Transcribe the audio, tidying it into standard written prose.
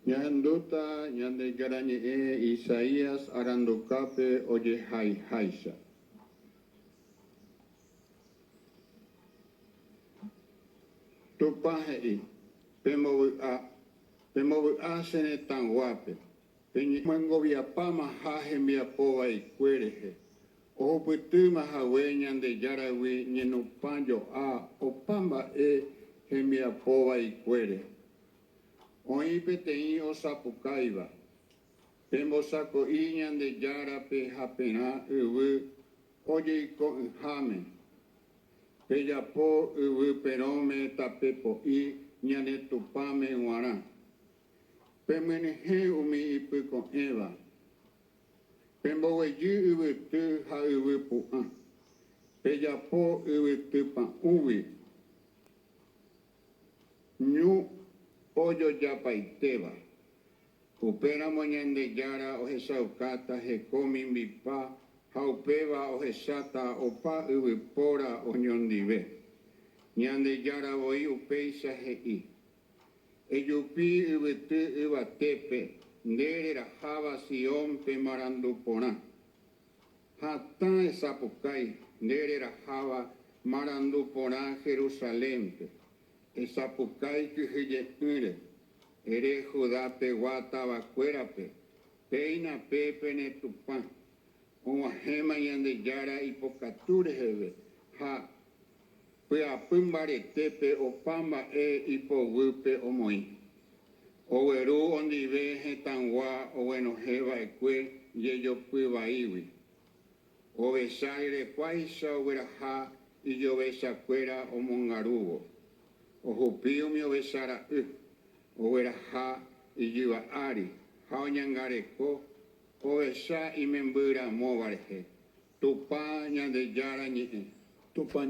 Ñahendúta Ñandejára Ñe'ẽ Isaías arandukápe ojehaiháicha. Tupã he'i, Pembovy'a, pembovy'a che retã guápe, peñemyengoviapámaha hembiapo vaikue rehe, ohupytýma hague Ñandejáragui ñenupã jo'a opa mba'e hembiapo vaikuére. Oĩ peteĩ osapukáiva, Pembosako'i Ñandejárape haperã yvy ojeiko'ỹháme. Pejapo yvy perõme tape po'i ñane Tupãme g̃uarã. Pemyenyhẽ umi ipyko'ẽva. Pemboguejy yvyty ha yvy pu'ã. Pejapo yvyty pa'ũgui. Ñu ojojapaitéva. Upéramo Ñandejára ohechaukáta heko mimbipa ha upéva ohecháta opa yvypóra oñondive. Ñandejára voi upéicha he'i, Ejupi yvyty yvatépe nde reraháva Siónpe marandu porã. Hatã esapukái nde reraháva marandu porã Jerusalénpe, esapukái kyhyje'ỹre, ere Judá pegua táva kuérape, Péina pe pene Tupã, oguahẽma Ñandejára ipokatu reheve ha py'apy mbaretépe opa mba'e ipoguýpe omoĩ. Ogueru ondive hetãgua oguenohẽ va'ekue jejopy vaígui. Ovecha rerekuáicha ogueraha ijovechakuéra omongarúvo. Ohupi umi ovecha ra'y, ogueraha ijyva ári ha oñangareko ovecha imemby ramóva rehe. Tupã Ñandejára ñe'ẽ. Tupã.